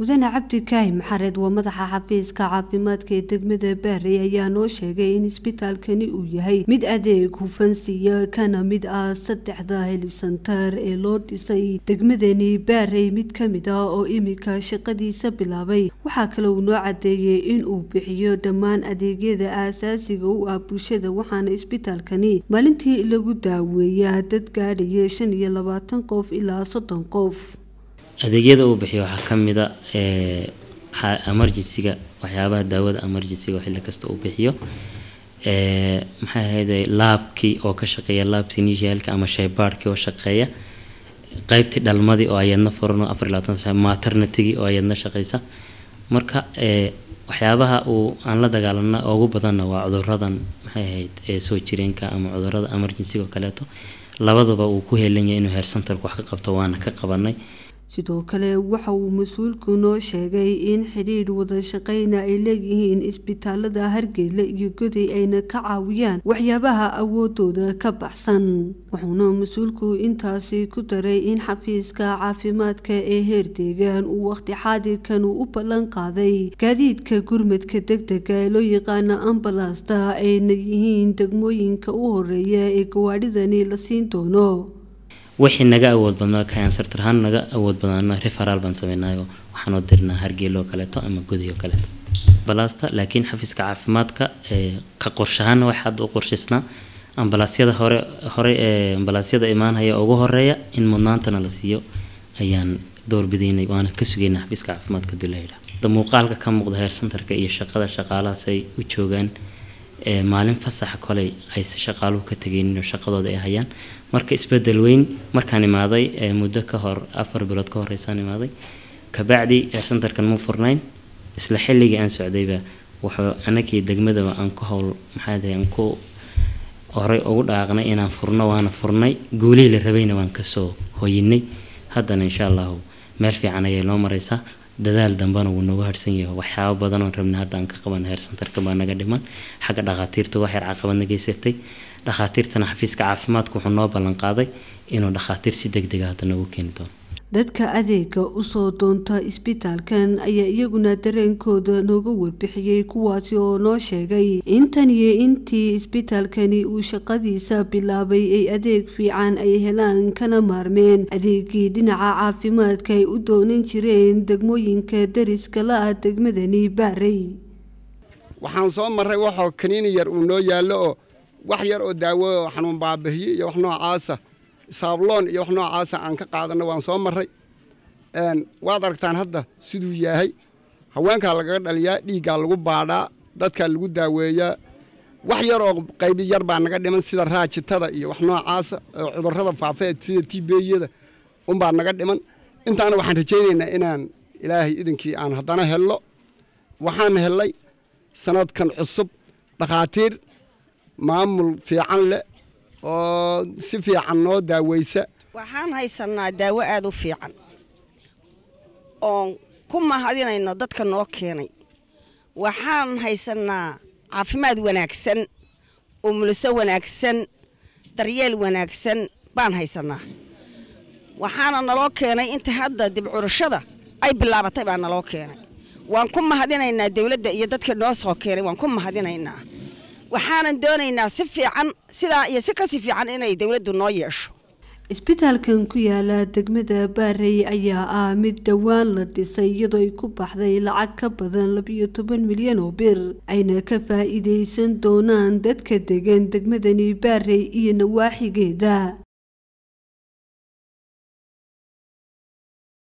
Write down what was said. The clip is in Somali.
Mudane Cabdi Kaahim Xareed waa madaxa xafiiska caafimaadka ee degmada Baarey ayaa noo sheegay in isbitaalkani uu yahay mid adeeg hufan siiya kana mid ah saddexda health center ee loo dhisay degmadani Baarey, mid ka mid ah oo imika shaqadiisa bilaabay. Waxaa kale uu noo cadeeyay in uu bixiyo dhammaan adeegyada aasaasiga u ah bulshada, waxaana isbitaalkani maalintii lagu daaweeyaa dad gaadhaya 25 qof ilaa 30 qof. Adeegyada uu bixiyo waxaa ka mid a emergency-ga, waxyaabaha daawada emergency-ga oo xilli kasta uu bixiyo, maxay ahayde, lab-kii oo ka shaqeeya, lab technician-ka ama shaybaadhkii oo shaqeeya, qaybtii dhalmadii oo ayadna furan 24 saac, maternity-gii oo ayadna shaqeysa. Marka waxyaabaha uu aan la dagaalana ugu badanna waa cuduradan, maxay ahayd, ee soo jireenka ama cudurada emergency-ga oo kaleeto. Labadaba uu ku heelan yahay inuu health center-ku wax ka qabto, waana ka qabanay. Sidoo kale waxa uu mas-uulku noo sheegay in xidhiidh wada shaqeyna ay leeyihiin isbitaalada Hargeyla iyo Goday, ayna ka caawiyaan waxyaabaha awoodooda ka baxsan. Wuxuuna mas-uulku intaasi ku daray in xafiiska caafimaadka ee heer deegaan uu waqti xaadirkan uu u ballan qaaday gaadiidka gurmadka degdega ee loo yaqaano ambalasta, ayna yihiin degmooyinka u horeeya ee gawaadhidani la siin doono. Wixii naga awood badnaa, kansartar ahaan naga awood badnaana, referral baan sameynaayo, waxaan u dirnaa Hargeyla oo kaleeto ama Goday oo kaleeto ambalaasta. Laakiin xafiiska caafimaadka ka qorshahaana waxa hadda u qorshaysnaa ambalaasyada hore hore ee ambalaasyada imaanaya ugu horeeya in mudnaantana la siiyo ayaan doorbidaynay, waana ka sugaynaa xafiiska caafimaadka dulayidha. Muuqaalka ka muuqda health center-ka iyo shaqada shaqaalahaas ay u joogaan, maalin fasaxa koley ayse shaqaaluhu ka tegaynin oo shaqadooda ay hayaan. Marka isbedel weyn markaan imaaday muddo ka hor 4 bilood ka horeysaan imaaday, kabacdi health center-kan ma furnayn. Isla xilligii aan socdayba wuxuu anakii degmadaba aan ku howl, maxaa dahay, aan ku horay ugu dhaaqnay inaan furno, waana furnay. Guulihii la rabayna waan kasoo hoyinay. Haddana insha Allahu meel fiican ayay noo mareysaa. Dadaal dambena wuu noogu harsan yahay. Waxyaabo badan oon rabnay hadda aan ka qaban health center-ka baa naga dhiman. Xagga dhakhaatiirta wax yar caqabadna geysatay. Dhakhaatiirtana xafiiska caafimaadka wuxuu noo ballan qaaday inuu dhakhaatiir si degdeg ah hadda noogu keeni doono. Dadka adeega usoo doonta isbitaalkan ayaa iyaguna dareenkooda nooga warbixiyey, kuwaasi oo noo sheegay intan iyo intii isbitaalkani uu shaqadiisa bilaabay ay adeeg fiican ay helaan, kana maarmeen adeegii dhinaca caafimaadka ay u doonan jireen degmooyinka dariska la ah degmadani Baarey. Waxaan soo marray waxoo kaniini yar uu noo yaallo oo wax yar oo daawo oo xanuun baabihiyo iyo wax noocaasa, saabloon iyo wax noocaasa aan ka qaadanno waan soo marray. Waad aragtaan hadda siduu yahay. Haweenkaa lagaga dhaliyaa, dhiiggaa lagu baadhaa, dadkaa lagu daaweeyaa. Wax yar oo qaybi yar baa naga dhiman, sida raajitada iyo wax noocaasa oo cudurrada faafa sida TB-yada unbaa naga dhiman. Intaana waxaan rajaynaynaa inaan Ilaahay idinkii aan haddana hello. Waxaan hellay sanadkan cusub dhakhaatiir maamul fiican leh oo si fiican noo daaweysa. Waxaan haysanaa daawo aada u fiican oon ku mahadinayno dadka noo keenay. Waxaan haysanaa caafimaad wanaagsan, umuliso wanaagsan, daryeel wanaagsan baan haysanaa. Waxaana naloo keenay inta hadda dibcurashada ay bilaabatay baa naloo keenay. Waan ku mahadinaynaa dawladda iyo dadka noo soo keenay, waan ku mahadinaynaa. Waxaanan doonaynaa si fiican sidaa iyo si kasii fiican inay dawladdu noo yeesho. Isbitaalkan ku yaala degmada Baarey ayaa ah mid dhowaan la dhisay, iyadoo ay ku baxday lacag ka badan 12 milyan oo bir, ayna ka faa-iideysan doonaan dadka degan degmadani Baarey iyo nawaaxigeeda.